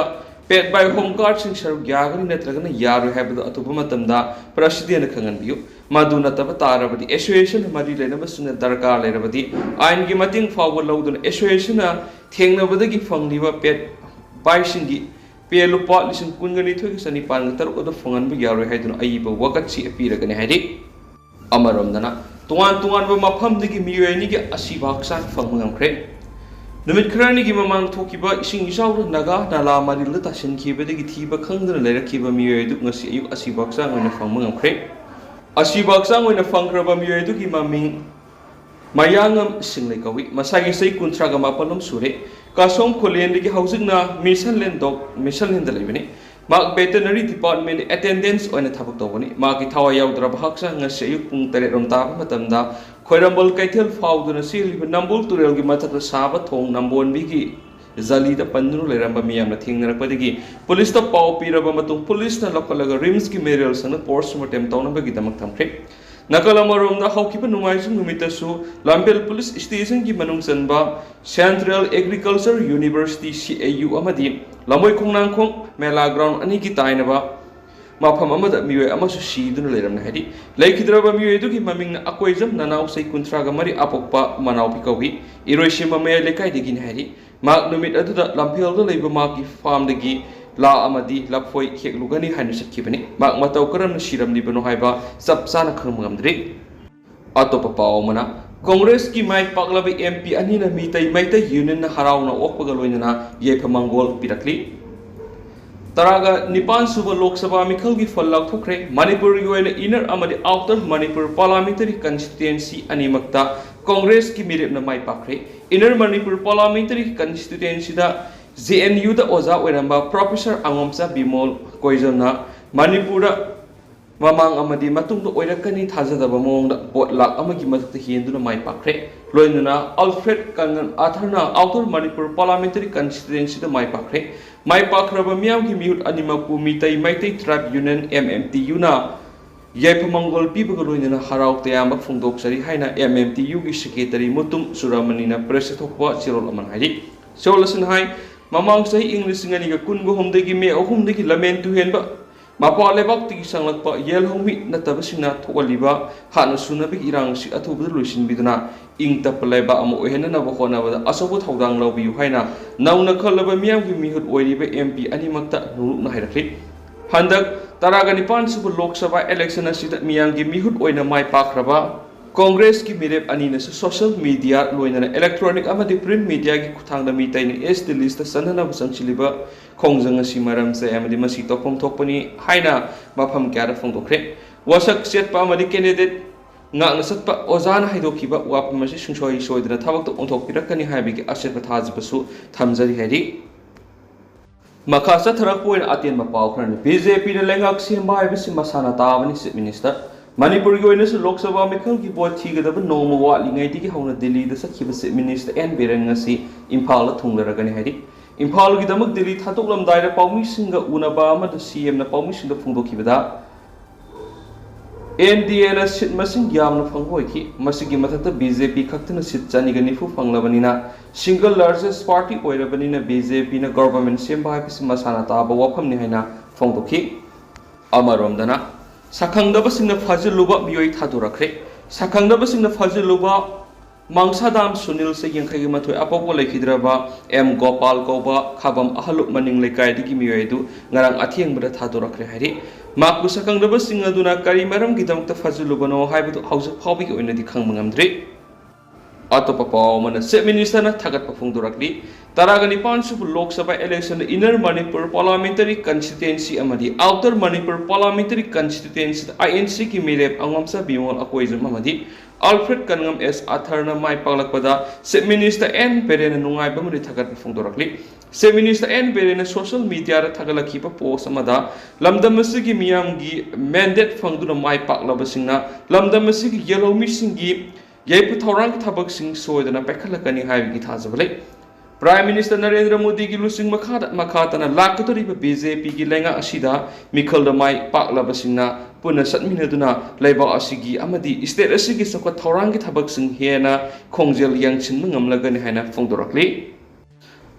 paid by home guardꯁꯤꯡ ꯁꯔꯨꯛ ꯌꯥꯒꯅꯤ ꯅꯠꯇ꯭ꯔꯒꯅ ꯌꯥꯔꯣꯏ ꯍꯥꯏꯕꯗꯨ ꯑꯊꯨꯕ ꯃꯇꯝꯗ ꯄ꯭ꯔꯁꯤꯗꯦꯟꯗ ꯈꯪꯍꯟꯕꯤꯌꯨ꯫ ꯃꯗꯨ ꯅꯠꯇꯕ ꯇꯥꯔꯕꯗꯤ ꯑꯦꯁꯣꯁꯤꯌꯦꯁꯟ ꯃꯔꯤ ꯂꯩꯅꯕꯁꯤꯡꯅ ꯗꯔꯀꯥꯔ ꯂꯩꯔꯕꯗꯤ ꯑꯥꯏꯟꯒꯤ ꯃꯇꯦꯡ ꯐꯥꯎꯕ ꯂꯧꯗꯨꯅ ꯑꯦꯁꯣꯁꯤꯌꯦꯁꯟꯅ ꯊꯦꯡꯅꯕꯗꯒꯤ ꯐꯪꯂꯤꯕ paid byꯁꯤꯡꯒꯤ ꯄꯦ ꯂꯨꯄꯥ ꯂꯤꯁꯤꯡ ꯀꯨꯟꯒ ꯅꯤꯊꯣꯏꯒ ꯆꯅꯤꯄꯥꯟꯒ ꯇꯔꯨꯛ ꯑꯗꯨ ꯐꯪꯍꯟꯕ ꯌꯥꯔꯣꯏ ꯍꯥꯏꯗꯨꯅ ꯑꯏꯕ ꯋꯥꯀꯠꯁꯤ ꯄꯤꯔꯒꯅꯤ ꯍꯥꯏꯔꯤ꯫ ꯑꯃꯔꯣꯝꯗꯅ, ꯇꯣꯉꯥꯟ ꯇꯣꯉꯥꯟꯕ ꯃꯐꯝꯗꯒꯤ ꯃꯤꯑꯣꯏ ꯑꯅꯤꯒꯤ ꯑꯁꯤꯕ ꯍꯛꯆꯥꯡ ꯐꯪꯕ ꯉꯝꯈ꯭ꯔꯦ꯫ ꯅꯨꯃꯤꯠ ꯈꯔꯅꯤꯒꯤ ꯃꯃꯥꯡ ꯊꯣꯛꯈꯤꯕ ꯏꯁꯤꯡ ꯏꯆꯥꯎꯗ ꯅꯥꯒꯥ ꯅꯥꯂꯥ ꯃꯔꯤꯜꯗ ꯇꯥꯁꯤꯟꯈꯤꯕꯗꯒꯤ ꯊꯤꯕ ꯈꯪꯗꯅ ꯂꯩꯔꯛꯈꯤꯕ ꯃꯤꯑꯣꯏ ꯑꯗꯨ ꯉꯁꯤ ꯑꯌꯨꯛ ꯑꯁꯤꯕ ꯍꯛꯆꯥꯡ ꯑꯣꯏꯅ ꯐꯪꯕ ꯉꯝꯈ꯭ꯔꯦ꯫ ꯑꯁꯤꯕ ꯍꯛꯆꯥꯡ ꯑꯣꯏꯅ ꯐꯪꯈ꯭ꯔꯕ ꯃꯤꯑꯣꯏ ꯑꯗꯨꯒꯤ ꯃꯃꯤꯡ ꯃꯌꯥꯡꯉꯝ ꯁꯤꯡꯂꯩ ꯀꯧꯏ꯫ ꯃꯁꯥꯒꯤ ꯆꯍꯤ ꯀꯨꯟꯊ꯭ꯔꯥꯒ ꯃꯥꯄꯜꯂꯣꯝ ꯁꯨꯔꯦ꯫ ꯀꯥꯁꯣꯝ ꯈꯨꯂꯦꯟꯗꯒꯤ ꯍꯧꯖꯤꯛꯅ ꯃꯤꯁꯟ ꯂꯦꯟ ꯗꯣꯛ-, ꯃꯤꯁꯟ ꯂꯦꯟꯗ ꯂꯩꯕꯅꯤ꯫ ꯃꯍꯥꯛ ꯚꯦꯇꯦꯅꯔꯤ ꯗꯤꯄꯥꯔꯠꯃꯦꯟꯗ ꯑꯦꯇꯦꯟꯗꯦꯟꯁ ꯑꯣꯏꯅ ꯊꯕꯛ ꯇꯧꯕꯅꯤ꯫ ꯃꯍꯥꯛꯀꯤ ꯊꯋꯥꯏ ꯌꯥꯎꯗ꯭ꯔꯕ ꯍꯛꯆꯥꯡ ꯉꯁꯤ ꯑꯌꯨꯛ ꯄꯨꯡ ꯇꯔꯦꯠ ꯔꯣꯝ ꯇꯥꯕ ꯃꯇꯝꯗ ꯈ꯭ꯋꯥꯏꯔꯝꯕꯟ ꯀꯩꯊꯦꯜ ꯐꯥꯎꯗꯨꯅ ꯆꯦꯜꯂꯤꯕ ꯅꯝꯕꯨꯜ ꯇꯨꯔꯦꯜꯒꯤ ꯃꯊꯛꯇ ꯁꯥꯕ ꯊꯣꯡ ꯅꯝꯕꯣꯟꯕꯤꯒꯤ ꯖꯥꯂꯤꯗ ꯄꯟꯗꯨꯅ ꯂꯩꯔꯝꯕ ꯃꯤꯌꯥꯝꯅ ꯊꯦꯡꯅꯔꯛꯄꯗꯒꯤ ꯄꯨꯂꯤꯁꯇ ꯄꯥꯎ ꯄꯤꯔꯕ ꯃꯇꯨꯡ ꯄꯨꯂꯤꯁꯅ ꯂꯧꯈꯠꯂꯒ ꯔꯤꯝꯁꯀꯤ ꯃꯦꯔꯤꯌꯦꯜ ꯁꯪꯗ ꯄꯣꯁꯃꯣꯔꯇꯦꯝ ꯇꯧꯅꯕꯒꯤꯗꯃꯛ ꯊꯝꯈ꯭ꯔꯦ꯫ ꯅꯥꯀꯜ ꯑꯃꯔꯣꯝꯗ, ꯍꯧꯈꯤꯕ ꯅꯣꯡꯃꯥꯏꯖꯤꯡ ꯅꯨꯃꯤꯠꯇꯁꯨ ꯂꯝꯐꯦꯜ ꯄꯨꯂꯤꯁ ꯁ꯭ꯇꯦꯁꯟꯒꯤ ꯃꯅꯨꯡ ꯆꯟꯕ Central Agriculture University, C A U, ꯑꯃꯗꯤ ꯂꯝꯕꯣꯏ ꯈꯣꯡꯅꯥꯡꯈꯣꯡ ꯃꯦꯂꯥ ꯒ꯭ꯔꯥꯎꯟ ꯑꯅꯤꯒꯤ ꯇꯥꯏꯅꯕ ꯃꯐꯝ ꯑꯃꯗ ꯃꯤꯑꯣꯏ ꯑꯃꯁꯨ ꯁꯤꯗꯨꯅ ꯂꯩꯔꯝꯂꯦ ꯍꯥꯏꯔꯤ꯫ ꯂꯩꯈꯤꯗ꯭ꯔꯕ ꯃꯤꯑꯣꯏ ꯑꯗꯨꯒꯤ ꯃꯃꯤꯡꯅ ꯑꯀꯣꯏꯖꯝ ꯅꯅꯥꯎ, ꯆꯍꯤ ꯀꯨꯟꯊ꯭ꯔꯥꯒ ꯃꯔꯤ, ꯑꯄꯣꯛꯄ ꯃꯅꯥꯎꯄꯤ ꯀꯧꯏ꯫ ꯏꯔꯣꯏꯁꯦꯝꯕ ꯃꯌꯥꯏ ꯂꯩꯀꯥꯏꯗꯒꯤꯅꯤ ꯍꯥꯏꯔꯤ꯫ ꯃꯍꯥꯛ ꯅꯨꯃꯤꯠ ꯑꯗꯨꯗ ꯂꯝꯐꯦꯜꯗ ꯂꯩꯕ ꯃꯍꯥꯛꯀꯤ ꯐꯥꯔꯝꯗꯒꯤ ꯂꯥ ꯑꯃꯗꯤ ꯂꯐꯣꯏ ꯍꯦꯛꯂꯨꯒꯅꯤ ꯍꯥꯏꯅ ꯆꯠꯈꯤꯕꯅꯤ꯫ ꯃꯍꯥꯛ ꯃꯇꯧ ꯀꯔꯝꯅ ꯁꯤꯔꯝꯂꯤꯕꯅꯣ ꯍꯥꯏꯕ ꯆꯞ ꯆꯥꯅ ꯈꯪꯕ ꯉꯝꯗ꯭ꯔꯤ꯫ ꯑꯇꯣꯞꯄ ꯄꯥꯎ ꯑꯃꯅ, ꯀꯣꯡꯒ꯭ꯔꯦꯁꯀꯤ ꯃꯥꯏ ꯄꯥꯛꯂꯕ M P ꯑꯅꯤꯅ ꯃꯤꯇꯩ ꯃꯩꯇꯩ ꯌꯨꯅꯤꯌꯟꯅ ꯍꯔꯥꯎꯅ ꯑꯣꯛꯄꯒ ꯂꯣꯏꯅꯅ ꯌꯥꯏꯐ ꯃꯪꯒꯣꯜ ꯄꯤꯔꯛꯂꯤ꯫ ꯇꯔꯥꯒ ꯅꯤꯄꯥꯟ ꯁꯨꯕ ꯂꯣꯛ ꯁꯚꯥ ꯃꯤꯈꯜꯒꯤ ꯐꯜ ꯂꯥꯎꯊꯣꯛꯈ꯭ꯔꯦ꯫ ꯃꯅꯤꯄꯨꯔꯒꯤ ꯑꯣꯏꯅ Inner ꯑꯃꯗꯤ Outer Manipur Parliamentary Constituency ꯑꯅꯤꯃꯛꯇ ꯀꯣꯡꯒ꯭ꯔꯦꯁꯀꯤ ꯃꯤꯔꯦꯞꯅ ꯃꯥꯏ ꯄꯥꯛꯈ꯭ꯔꯦ꯫ Inner Manipur Parliamentary Constituencyꯗ J N Uꯗ ꯑꯣꯖꯥ ꯑꯣꯏꯔꯝꯕ Professor ꯑꯉꯣꯝꯆꯥ ꯕꯤꯃꯣꯜ ꯀꯣꯏꯖꯝꯅ ꯃꯅꯤꯄꯨꯔꯗ ꯃꯃꯥꯡ ꯑꯃꯗꯤ ꯃꯇꯨꯡꯗ ꯑꯣꯏꯔꯛꯀꯅꯤ ꯊꯥꯖꯗꯕ ꯃꯑꯣꯡꯗ ꯚꯣꯠ ꯂꯥꯈ ꯑꯃꯒꯤ ꯃꯊꯛꯇ ꯍꯦꯟꯗꯨꯅ ꯃꯥꯏ ꯄꯥꯛꯈ꯭ꯔꯦ꯫ ꯂꯣꯏꯅꯅ ꯑꯜꯐ꯭ꯔꯦꯗ ꯀꯪꯉꯟ ꯑꯥꯊꯔꯅ Outer Manipur Parliamentary Constituencyꯗ ꯃꯥꯏ ꯄꯥꯛꯈ꯭ꯔꯦ꯫ ꯃꯥꯏ ꯄꯥꯛꯈ꯭ꯔꯕ ꯃꯤꯌꯥꯝꯒꯤ ꯃꯤꯍꯨꯠ ꯑꯅꯤꯃꯛꯄꯨ Meitei Meitei Tribe Union, M M T Uꯅ ꯌꯥꯏꯐ ꯃꯪꯒꯣꯜ ꯄꯤꯕꯒ ꯂꯣꯏꯅꯅ ꯍꯔꯥꯎ ꯇꯌꯥꯝꯕ ꯐꯣꯡꯗꯣꯛꯆꯔꯤ ꯍꯥꯏꯅ M M T Uꯒꯤ Secretary Mutum ꯆꯨꯔꯥꯃꯅꯤꯅ pressꯇ ꯊꯣꯛꯄ ꯆꯦꯔꯣꯜ ꯑꯃꯅ ꯍꯥꯏꯔꯤ꯫ ꯆꯦꯔꯣꯜ ꯑꯁꯤꯅ ꯍꯥꯏ, ꯃꯃꯥꯡ ꯆꯍꯤ ꯏꯪ ꯂꯤꯁꯤꯡ ꯑꯅꯤꯒ ꯀꯨꯟꯒ ꯍꯨꯝꯗꯒꯤ ꯃꯦ ꯑꯍꯨꯝꯗꯒꯤ ꯂꯝꯍꯦꯟ ꯇꯨꯍꯦꯟꯕ ꯃꯄꯥꯟ ꯂꯩꯕꯥꯛꯇꯒꯤ ꯆꯪꯂꯛꯄ ꯌꯦꯜꯍꯧꯃꯤ ꯅꯠꯇꯕꯁꯤꯡꯅ ꯊꯣꯛꯍꯜꯂꯤꯕ ꯍꯥꯠꯅ ꯁꯨꯅꯕꯒꯤ ꯏꯔꯥꯡ ꯑꯁꯤ ꯑꯊꯨꯕꯗ ꯂꯣꯏꯁꯤꯟꯕꯤꯗꯨꯅ ꯏꯪ ꯇꯞꯄ ꯂꯩꯕꯥꯛ ꯑꯃ ꯑꯣꯏꯍꯟꯅꯅꯕ ꯍꯣꯠꯅꯕꯗ ꯑꯆꯧꯕ ꯊꯧꯗꯥꯡ ꯂꯧꯕꯤꯌꯨ ꯍꯥꯏꯅ ꯅꯧꯅ ꯈꯜꯂꯕ ꯃꯤꯌꯥꯝꯒꯤ ꯃꯤꯍꯨꯠ ꯑꯣꯏꯔꯤꯕ M P ꯑꯅꯤꯃꯛꯇ ꯅꯣꯡꯂꯨꯛꯅ ꯍꯥꯏꯔꯛꯈꯤ꯫ ꯍꯟꯗꯛ ꯇꯔꯥꯒ ꯅꯤꯄꯥꯟ ꯁꯨꯕ ꯂꯣꯛ ꯁꯚꯥ election ꯑꯁꯤꯗ ꯃꯤꯌꯥꯝꯒꯤ ꯃꯤꯍꯨꯠ ꯑꯣꯏꯅ ꯃꯥꯏ ꯄꯥꯛꯈ꯭ꯔꯕ ꯀꯣꯡꯒ꯭ꯔꯦꯁꯀꯤ ꯃꯤꯔꯦꯞ ꯑꯅꯤꯅꯁꯨ social media, ꯂꯣꯏꯅꯅ electronic ꯑꯃꯗꯤ print mediaꯒꯤ ꯈꯨꯠꯊꯥꯡꯗ ꯃꯤꯇꯩꯅ S T listꯇ ꯆꯟꯅꯅꯕ ꯆꯪꯁꯤꯜꯂꯤꯕ ꯈꯣꯡꯖꯪ ꯑꯁꯤ ꯃꯔꯝ ꯆꯥꯏ ꯑꯃꯗꯤ ꯃꯁꯤ ꯇꯧꯐꯝ ꯊꯣꯛꯄꯅꯤ ꯍꯥꯏꯅ ꯃꯐꯝ ꯀꯌꯥꯗ ꯐꯣꯡꯗꯣꯛꯈ꯭ꯔꯦ꯫ ꯋꯥꯁꯛ ꯆꯦꯠꯄ ꯑꯃꯗꯤ candidate ꯉꯥꯛꯅ ꯆꯠꯄ ꯑꯣꯖꯥꯅ ꯍꯥꯏꯗꯣꯛꯈꯤꯕ ꯋꯥꯐꯝ ꯑꯁꯤ ꯁꯨꯡꯁꯣꯏ ꯁꯣꯏꯗꯅ ꯊꯕꯛꯇ ꯑꯣꯟꯊꯣꯛꯄꯤꯔꯛꯀꯅꯤ ꯍꯥꯏꯕꯒꯤ ꯑꯆꯦꯠꯄ ꯊꯥꯖꯕꯁꯨ ꯊꯝꯖꯔꯤ ꯍꯥꯏꯔꯤ꯫ ꯃꯈꯥ ꯆꯠꯊꯔꯛꯄ ꯑꯣꯏꯅ ꯑꯇꯦꯟꯕ ꯄꯥꯎ ꯈꯔꯅꯤ꯫ BJPꯅ ꯂꯩꯉꯥꯛ ꯁꯦꯝꯕ ꯍꯥꯏꯕꯁꯤ ꯃꯁꯥꯅ ꯇꯥꯕꯅꯤ, Chief Minister꯫ ꯃꯅꯤꯄꯨꯔꯒꯤ ꯑꯣꯏꯅꯁꯨ ꯂꯣꯛ ꯁꯚꯥ ꯃꯤꯈꯜꯒꯤ ꯚꯣꯠ ꯊꯤꯒꯗꯕ ꯅꯣꯡꯃ ꯋꯥꯠꯂꯤꯉꯩꯗꯒꯤ ꯍꯧꯅ ꯗꯤꯜꯂꯤꯗ ꯆꯠꯈꯤꯕ Chief Minister N Biren ꯉꯁꯤ ꯏꯝꯐꯥꯜꯗ ꯊꯨꯡꯂꯔꯒꯅꯤ ꯍꯥꯏꯔꯤ꯫ ꯏꯝꯐꯥꯜꯒꯤꯗꯃꯛ ꯗꯤꯜꯂꯤ ꯊꯥꯗꯣꯛꯂꯝꯗꯥꯏꯗ ꯄꯥꯎꯃꯤꯁꯤꯡꯒ ꯎꯅꯕ ꯑꯃꯗ CMꯅ ꯄꯥꯎꯃꯤꯁꯤꯡꯗ ꯐꯣꯡꯗꯣꯛꯈꯤꯕꯗ, ꯑꯦꯟ ꯗꯤ ꯑꯦꯅ ꯁꯤꯠ ꯃꯁꯤꯡ ꯌꯥꯝꯅ ꯐꯪꯕ ꯑꯣꯏꯈꯤ꯫ ꯃꯁꯤꯒꯤ ꯃꯊꯛꯇ ꯕꯤ ꯖꯦ ꯄꯤ ꯈꯛꯇꯅ ꯁꯤꯠ ꯆꯅꯤꯒ ꯅꯤꯐꯨ ꯐꯪꯂꯕꯅꯤꯅ, single largest party ꯑꯣꯏꯔꯕꯅꯤꯅ, ꯕꯤ ꯖꯦ ꯄꯤꯅ government ꯁꯦꯝꯕ ꯍꯥꯏꯕꯁꯤ ꯃꯁꯥꯅ ꯇꯥꯕ ꯋꯥꯐꯝꯅꯤ ꯍꯥꯏꯅ ꯐꯣꯡꯗꯣꯛꯈꯤ꯫ ꯑꯃꯔꯣꯝꯗꯅ, ꯁꯛꯈꯪꯗꯕꯁꯤꯡꯅ ꯐꯥꯖꯤꯜꯂꯨꯕ ꯃꯤꯑꯣꯏ ꯊꯥꯗꯣꯔꯛꯈ꯭ꯔꯦ꯫ ꯁꯛꯈꯪꯗꯕꯁꯤꯡꯅ ꯐꯥꯖꯤꯜꯂꯨꯕ ꯃꯥꯡꯁꯥꯗꯥꯝ ꯁꯨꯅꯤꯜ, ꯆꯍꯤ ꯌꯥꯡꯈꯩꯒ ꯃꯥꯊꯣꯏ, ꯑꯄꯣꯛꯄ ꯂꯩꯈꯤꯗ꯭ꯔꯕ ꯑꯦꯝ ꯒꯣꯄꯥꯜ ꯀꯧꯕ ꯈꯥꯕꯝ ꯑꯍꯜꯂꯨꯞ ꯃꯅꯤꯡ ꯂꯩꯀꯥꯏꯗꯒꯤ ꯃꯤꯑꯣꯏ ꯑꯗꯨ ꯉꯔꯥꯡ ꯑꯊꯦꯡꯕꯗ ꯊꯥꯗꯣꯔꯛꯈ꯭ꯔꯦ ꯍꯥꯏꯔꯤ꯫ ꯃꯍꯥꯛꯄꯨ ꯁꯛꯈꯪꯗꯕꯁꯤꯡ ꯑꯗꯨꯅ ꯀꯔꯤ ꯃꯔꯝꯒꯤꯗꯃꯛꯇ ꯐꯥꯖꯤꯜꯂꯨꯕꯅꯣ ꯍꯥꯏꯕꯗꯨ ꯍꯧꯖꯤꯛ ꯐꯥꯎꯕꯒꯤ ꯑꯣꯏꯅꯗꯤ ꯈꯪꯕ ꯉꯝꯗ꯭ꯔꯤ꯫ ꯑꯇꯣꯞꯄ ꯄꯥꯎ ꯑꯃꯅ, Chief Minister ꯅ ꯊꯥꯒꯠꯄ ꯐꯣꯡꯗꯣꯔꯛꯂꯤ꯫ ꯇꯔꯥꯒ ꯅꯤꯄꯥꯟ ꯁꯨꯕ Lok Sabha election Inner Manipur Parliamentary Constituency ꯑꯃꯗꯤ Outer Manipur Parliamentary Constituency, I N C ꯒꯤ ꯃꯤꯔꯦꯞ ꯑꯉꯣꯝꯆꯥ ꯕꯤꯃꯣꯜ ꯑꯀꯣꯏꯖꯝ ꯑꯃꯗꯤ ꯑꯜꯐ꯭ꯔꯦꯗ ꯀꯟꯉꯝ ꯑꯦꯁ ꯑꯊꯔꯅ ꯃꯥꯏ ꯄꯥꯛꯂꯛꯄꯗ Chief Minister ꯑꯦꯟ ꯕꯤꯔꯦꯟꯅ ꯅꯨꯡꯉꯥꯏꯕ ꯑꯃꯗꯤ ꯊꯥꯒꯠꯄ ꯐꯣꯡꯗꯣꯔꯛꯂꯤ꯫ Chief Minister ꯑꯦꯟ ꯕꯤꯔꯦꯟꯅ social media ꯗ ꯊꯥꯒꯠꯂꯛꯈꯤꯕ post ꯑꯃꯗ, ꯂꯝꯗꯝ ꯑꯁꯤꯒꯤ ꯃꯤꯌꯥꯝꯒꯤ mandate ꯐꯪꯗꯨꯅ ꯃꯥꯏ ꯄꯥꯛꯂꯕꯁꯤꯡꯅ ꯂꯝꯗꯝ ꯑꯁꯤꯒꯤ ꯌꯦꯜꯍꯧꯃꯤꯁꯤꯡꯒꯤ ꯌꯥꯏꯐ ꯊꯧꯔꯥꯡꯒꯤ ꯊꯕꯛꯁꯤꯡ ꯁꯣꯏꯗꯅ ꯄꯥꯏꯈꯠꯂꯛꯀꯅꯤ ꯍꯥꯏꯕꯒꯤ ꯊꯥꯖꯕ ꯂꯩ꯫ Prime Minister ꯅꯔꯦꯟꯗ꯭ꯔ ꯃꯣꯗꯤꯒꯤ ꯂꯨꯆꯤꯡ ꯃꯈꯥꯗ ꯃꯈꯥ ꯇꯥꯅ ꯂꯥꯛꯀꯗꯧꯔꯤꯕ ꯕꯤ ꯖꯦ ꯄꯤꯒꯤ ꯂꯩꯉꯥꯛ ꯑꯁꯤꯗ ꯃꯤꯈꯜꯗ ꯃꯥꯏ ꯄꯥꯛꯂꯕꯁꯤꯡꯅ ꯄꯨꯟꯅ ꯆꯠꯃꯤꯟꯅꯗꯨꯅ ꯂꯩꯕꯥꯛ ꯑꯁꯤꯒꯤ ꯑꯃꯗꯤ state ꯑꯁꯤꯒꯤ ꯆꯥꯎꯈꯠ ꯊꯧꯔꯥꯡꯒꯤ ꯊꯕꯛꯁꯤꯡ ꯍꯦꯟꯅ ꯈꯣꯡꯖꯦꯜ ꯌꯥꯡꯁꯤꯟꯕ ꯉꯝꯂꯒꯅꯤ ꯍꯥꯏꯅ ꯐꯣꯡꯗꯣꯔꯛꯂꯤ꯫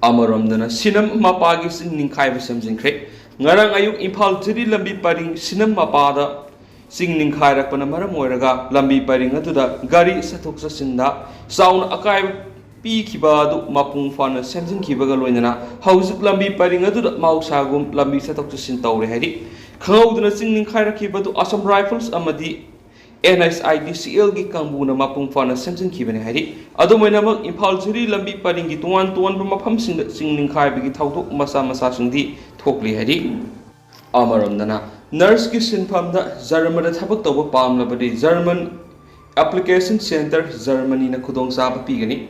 ꯑꯃꯔꯣꯝꯗꯅ, ꯁꯤꯅꯝ ꯃꯄꯥꯒꯤ ꯆꯤꯡ ꯅꯤꯡꯈꯥꯏꯕ ꯁꯦꯝꯖꯤꯟꯈ꯭ꯔꯦ꯫ ꯉꯔꯥꯡ ꯑꯌꯨꯛ ꯏꯝꯐꯥꯜ ꯖꯤꯔꯤ ꯂꯝꯕꯤ ꯄꯔꯤꯡ ꯁꯤꯅꯝ ꯃꯄꯥꯗ ꯆꯤꯡ ꯅꯤꯡꯈꯥꯏꯔꯛꯄꯅ ꯃꯔꯝ ꯑꯣꯏꯔꯒ ꯂꯝꯕꯤ ꯄꯔꯤꯡ ꯑꯗꯨꯗ ꯒꯥꯔꯤ ꯆꯠꯊꯣꯛ ꯆꯠꯁꯤꯟꯗ ꯆꯥꯎꯅ ꯑꯀꯥꯏꯕ ꯄꯤꯈꯤꯕ ꯑꯗꯨ ꯃꯄꯨꯡ ꯐꯥꯅ ꯁꯦꯝꯖꯤꯟꯈꯤꯕꯒ ꯂꯣꯏꯅꯅ ꯍꯧꯖꯤꯛ ꯂꯝꯕꯤ ꯄꯔꯤꯡ ꯑꯗꯨꯗ ꯃꯍꯧꯁꯥꯒꯨꯝ ꯂꯝꯕꯤ ꯆꯠꯊꯣꯛ ꯆꯠꯁꯤꯟ ꯇꯧꯔꯦ ꯍꯥꯏꯔꯤ꯫ ꯈꯪꯍꯧꯗꯅ ꯆꯤꯡ ꯅꯤꯡꯈꯥꯏꯔꯛꯈꯤꯕ ꯑꯗꯨ Assam Rifles ꯑꯃꯗꯤ N H I D C L ꯒꯤ ꯀꯥꯡꯕꯨꯅ ꯃꯄꯨꯡ ꯐꯥꯅ ꯁꯦꯝꯖꯤꯟꯈꯤꯕꯅꯤ ꯍꯥꯏꯔꯤ꯫ ꯑꯗꯨꯝ ꯑꯣꯏꯅꯃꯛ, ꯏꯝꯐꯥꯜ ꯖꯤꯔꯤ ꯂꯝꯕꯤ ꯄꯔꯤꯡꯒꯤ ꯇꯣꯉꯥꯟ ꯇꯣꯉꯥꯟꯕ ꯃꯐꯝꯁꯤꯡꯗ ꯆꯤꯡ ꯅꯤꯡꯈꯥꯏꯕꯒꯤ ꯊꯧꯗꯣꯛ ꯃꯆꯥ ꯃꯆꯥꯁꯤꯡꯗꯤ ꯊꯣꯛꯂꯤ ꯍꯥꯏꯔꯤ꯫ ꯑꯃꯔꯣꯝꯗꯅ, nurse ꯀꯤ ꯁꯤꯟꯐꯝꯗ ꯖꯔꯃꯟꯗ ꯊꯕꯛ ꯇꯧꯕ ꯄꯥꯝꯂꯕꯗꯤ German Application Center, ꯖꯔꯃꯅꯤꯅ ꯈꯨꯗꯣꯡꯆꯥꯕ ꯄꯤꯒꯅꯤ꯫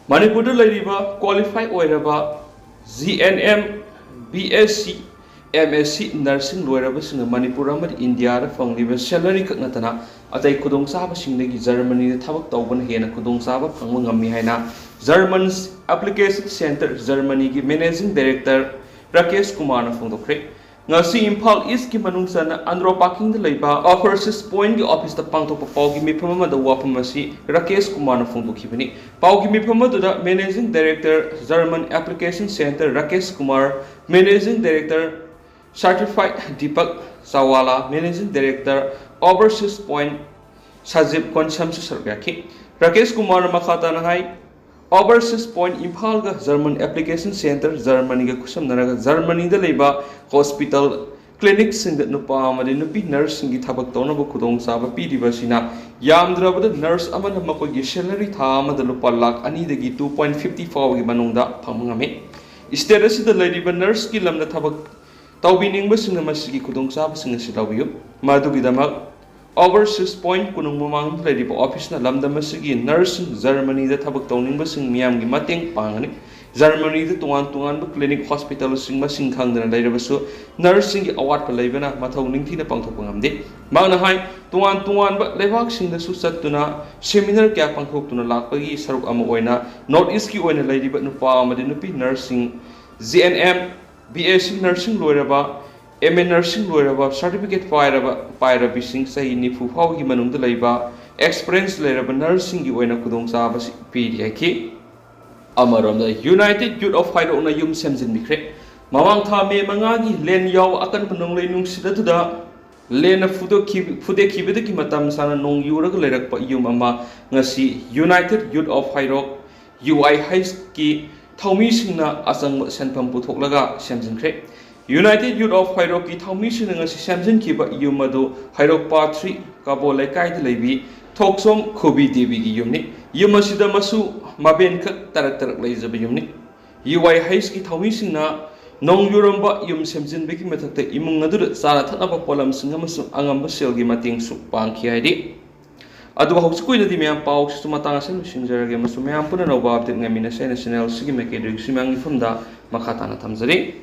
ꯃꯅꯤꯄꯨꯔꯗ ꯂꯩꯔꯤꯕ qualify ꯑꯣꯏꯔꯕ G N M, B S C, M S C nursing ꯂꯣꯏꯔꯕꯁꯤꯡꯅ Manipur ꯑꯃꯗꯤ ꯏꯟꯗꯤꯌꯥꯗ ꯐꯪꯂꯤꯕ salary ꯈꯛ ꯅꯠꯇꯅ ꯑꯇꯩ ꯈꯨꯗꯣꯡꯆꯥꯕꯁꯤꯡꯗꯒꯤ ꯖꯔꯃꯅꯤꯗ ꯊꯕꯛ ꯇꯧꯕꯅ ꯍꯦꯟꯅ ꯈꯨꯗꯣꯡꯆꯥꯕ ꯐꯪꯕ ꯉꯝꯃꯤ ꯍꯥꯏꯅ German Application Center, ꯖꯔꯃꯅꯤꯒꯤ managing director Rakesh ꯀꯨꯃꯥꯔꯅ ꯐꯣꯡꯗꯣꯛꯈ꯭ꯔꯦ꯫ ꯉꯁꯤ ꯏꯝꯐꯥꯜ ꯏꯁꯀꯤ ꯃꯅꯨꯡ ꯆꯟꯅ ꯑꯟꯗ꯭ꯔꯣ ꯄꯥꯔꯀꯤꯡꯗ ꯂꯩꯕ ꯑꯣꯚꯔꯁꯤꯁ ꯄꯣꯏꯟꯒꯤ ꯑꯣꯐꯤꯁꯇ ꯄꯥꯡꯊꯣꯛꯄ ꯄꯥꯎꯒꯤ ꯃꯤꯐꯝ ꯑꯃꯗ ꯋꯥꯐꯝ ꯑꯁꯤ ꯔꯥꯀꯦꯁ ꯀꯨꯃꯥꯔꯅ ꯐꯣꯡꯗꯣꯛꯈꯤꯕꯅꯤ꯫ ꯄꯥꯎꯒꯤ ꯃꯤꯐꯝ ꯑꯗꯨꯗ managing director German application centre Rakesh Kumar, managing director certified Deepak Chawla, managing director overseas point ꯁꯥꯖꯤꯕ ꯀꯣꯟꯁꯝꯁꯨ ꯁꯔꯨꯛ ꯌꯥꯈꯤ꯫ ꯔꯥꯀꯦꯁ ꯀꯨꯃꯥꯔꯅ ꯃꯈꯥ ꯇꯥꯅ ꯍꯥꯏ, ꯑꯣꯚꯔꯁꯤꯁ ꯄꯣꯏꯟ ꯏꯝꯐꯥꯜꯒ ꯖꯔꯃꯟ ꯑꯦꯄ꯭ꯂꯤꯀꯦꯁꯟ ꯁꯦꯟꯇꯔ ꯖꯔꯃꯅꯤꯒ ꯈꯨꯠꯁꯝꯅꯔꯒ ꯖꯔꯃꯅꯤꯗ ꯂꯩꯕ ꯍꯣꯁꯄꯤꯇꯥꯜ, ꯀ꯭ꯂꯤꯅꯤꯛꯁꯤꯡꯗ ꯅꯨꯄꯥ ꯑꯃꯗꯤ ꯅꯨꯄꯤ ꯅꯔꯁꯁꯤꯡꯒꯤ ꯊꯕꯛ ꯇꯧꯅꯕ ꯈꯨꯗꯣꯡꯆꯥꯕ ꯄꯤꯔꯤꯕ ꯑꯁꯤꯅ ꯌꯥꯝꯗ꯭ꯔꯕꯗ ꯅꯔꯁ ꯑꯃꯅ ꯃꯈꯣꯏꯒꯤ ꯁꯦꯂꯔꯤ ꯊꯥ ꯑꯃꯗ ꯂꯨꯄꯥ ꯂꯥꯈ ꯑꯅꯤꯗꯒꯤ two point fifty ꯐꯥꯎꯕꯒꯤ ꯃꯅꯨꯡꯗ ꯐꯪꯕ ꯉꯝꯃꯤ꯫ ꯁ꯭ꯇꯦꯠ ꯑꯁꯤꯗ ꯂꯩꯔꯤꯕ ꯅꯔꯁꯀꯤ ꯂꯝꯗ ꯊꯕꯛ ꯇꯧꯕꯤꯅꯤꯡꯕꯁꯤꯡꯅ ꯃꯁꯤꯒꯤ ꯈꯨꯗꯣꯡꯆꯥꯕꯁꯤꯡ ꯑꯁꯤ ꯂꯧꯕꯤꯌꯨ꯫ ꯃꯗꯨꯒꯤꯗꯃꯛ ꯑꯣꯚꯔꯁꯤꯁ ꯄꯣꯏꯟ ꯀꯣꯅꯨꯡ ꯃꯃꯥꯡꯗ ꯂꯩꯔꯤꯕ ꯑꯣꯐꯤꯁꯅ ꯂꯝꯗꯝ ꯑꯁꯤꯒꯤ ꯅꯔꯁꯁꯤꯡ, ꯖꯔꯃꯅꯤꯗ ꯊꯕꯛ ꯇꯧꯅꯤꯡꯕꯁꯤꯡ ꯃꯤꯌꯥꯝꯒꯤ ꯃꯇꯦꯡ ꯄꯥꯡꯒꯅꯤ꯫ ꯖꯔꯃꯅꯤꯗ ꯇꯣꯉꯥꯟ ꯇꯣꯉꯥꯟꯕ ꯀ꯭ꯂꯤꯅꯤꯛ, ꯍꯣꯁꯄꯤꯇꯥꯜꯁꯤꯡ ꯃꯁꯤꯡ ꯈꯪꯗꯅ ꯂꯩꯔꯕꯁꯨ, ꯅꯔꯁꯁꯤꯡꯒꯤ ꯑꯋꯥꯠꯄ ꯂꯩꯕꯅ ꯃꯊꯧ ꯅꯤꯡꯊꯤꯅ ꯄꯥꯡꯊꯣꯛꯄ ꯉꯝꯗꯦ꯫ ꯃꯍꯥꯛꯅ ꯍꯥꯏ, ꯇꯣꯉꯥꯟ ꯇꯣꯉꯥꯟꯕ ꯂꯩꯕꯥꯛꯁꯤꯡꯗꯁꯨ ꯆꯠꯇꯨꯅ ꯁꯦꯃꯤꯅꯥꯔ ꯀꯌꯥ ꯄꯥꯡꯊꯣꯛꯇꯨꯅ ꯂꯥꯛꯄꯒꯤ ꯁꯔꯨꯛ ꯑꯃ ꯑꯣꯏꯅ ꯅꯣꯔꯠ ꯏꯁꯀꯤ ꯑꯣꯏꯅ ꯂꯩꯔꯤꯕ ꯅꯨꯄꯥ ꯑꯃꯗꯤ ꯅꯨꯄꯤ ꯅꯔꯁꯁꯤꯡ, G N M, B S C ꯅꯔꯁꯤꯡ ꯂꯣꯏꯔꯕ, ꯑꯦꯝ ꯑꯦ ꯅꯔꯁꯤꯡ ꯂꯣꯏꯔꯕ, ꯁꯥꯔꯇꯤꯐꯤꯀꯦꯠ ꯄꯥꯏꯔꯕ, ꯄꯥꯏꯔꯕꯤꯁꯤꯡ ꯆꯍꯤ ꯅꯤꯐꯨ ꯐꯥꯎꯕꯒꯤ ꯃꯅꯨꯡꯗ ꯂꯩꯕ, ꯑꯦꯛꯁꯄꯤꯔꯤꯌꯦꯟꯁ ꯂꯩꯔꯕ ꯅꯔꯁꯁꯤꯡꯒꯤ ꯑꯣꯏꯅ ꯈꯨꯗꯣꯡꯆꯥꯕꯁꯤ ꯄꯤꯔꯤ ꯍꯥꯏꯈꯤ꯫ ꯑꯃꯔꯣꯝꯗ, ꯌꯨꯅꯥꯏꯇꯦꯗ ꯌꯨꯠ ꯑꯣꯐ ꯍꯩꯔꯣꯛꯅ ꯌꯨꯝ ꯁꯦꯝꯖꯤꯟꯕꯤꯈ꯭ꯔꯦ꯫ ꯃꯃꯥꯡ ꯊꯥ ꯃꯦ ꯃꯉꯥꯒꯤ ꯂꯦꯟ ꯌꯥꯎ ꯑꯀꯟꯕ ꯅꯣꯡꯂꯩ ꯅꯨꯡꯁꯤꯠ ꯑꯗꯨꯗ ꯂꯦꯟꯅ ꯐꯨꯗꯣꯛꯈꯤ-, ꯐꯨꯗꯦꯛꯈꯤꯕꯗꯒꯤ ꯃꯇꯝ ꯁꯥꯡꯅ ꯅꯣꯡ ꯌꯨꯔꯒ ꯂꯩꯔꯛꯄ ꯌꯨꯝ ꯑꯃ ꯉꯁꯤ United youth of Heirok, U I ꯍꯩꯆꯀꯤ ꯊꯧꯃꯤꯁꯤꯡꯅ ꯑꯆꯪꯕ ꯁꯦꯟꯐꯝ ꯄꯨꯊꯣꯛꯂꯒ ꯁꯦꯝꯖꯤꯟꯈ꯭ꯔꯦ꯫ ꯌꯨꯅꯥꯏꯇꯦꯗ ꯌꯨꯠ ꯑꯣꯐ ꯍꯩꯔꯣꯛꯀꯤ ꯊꯧꯃꯤꯁꯤꯡꯅ ꯉꯁꯤ ꯁꯦꯝꯖꯤꯟꯈꯤꯕ ꯌꯨꯝ ꯑꯗꯨ ꯍꯩꯔꯣꯛ ꯄꯥꯔꯠ ꯊ꯭ꯔꯤ ꯀꯥꯕꯣ ꯂꯩꯀꯥꯏꯗ ꯂꯩꯕꯤ ꯊꯣꯛꯆꯣꯝ ꯈꯨꯕꯤ ꯗꯦꯕꯤꯒꯤ ꯌꯨꯝꯅꯤ꯫ ꯌꯨꯝ ꯑꯁꯤꯗ ꯃꯁꯨ ꯃꯕꯦꯟꯈꯛ ꯇꯔꯛ ꯇꯔꯛ ꯂꯩꯖꯕ ꯌꯨꯝꯅꯤ꯫ ꯌꯨ ꯑꯥꯏ ꯍꯩꯆꯀꯤ ꯊꯧꯃꯤꯁꯤꯡꯅ ꯅꯣꯡ ꯌꯨꯔꯝꯕ ꯌꯨꯝ ꯁꯦꯝꯖꯤꯟꯕꯒꯤ ꯃꯊꯛꯇ ꯏꯃꯨꯡ ꯑꯗꯨꯗ ꯆꯥꯅ ꯊꯛꯅꯕ ꯄꯣꯠꯂꯝꯁꯤꯡ ꯑꯃꯁꯨꯡ ꯑꯉꯝꯕ ꯁꯦꯜꯒꯤ ꯃꯇꯦꯡꯁꯨ ꯄꯥꯡꯈꯤ ꯍꯥꯏꯔꯤ꯫ ꯑꯗꯨꯒ ꯍꯧꯖꯤꯛꯀꯤ ꯑꯣꯏꯅꯗꯤ ꯃꯌꯥꯝ ꯄꯥꯎꯁꯤꯁꯨ ꯃꯇꯥꯡ ꯑꯁꯤꯗ ꯂꯣꯏꯁꯤꯟꯖꯔꯒꯦ, ꯑꯃꯁꯨꯡ ꯃꯌꯥꯝ ꯄꯨꯟꯅ ꯑꯅꯧꯕ ꯑꯞꯗꯦꯠ ꯉꯥꯏꯃꯤꯟꯅꯁꯦ ꯍꯥꯏꯅ ꯆꯦꯅꯦꯜ ꯑꯁꯤꯒꯤ ꯃꯥꯏꯀꯩꯗꯒꯤꯁꯨ ꯃꯌꯥꯝꯒꯤ ꯃꯐꯝꯗ ꯃꯈꯥ ꯇꯥꯅ ꯊꯝꯖꯔꯤ꯫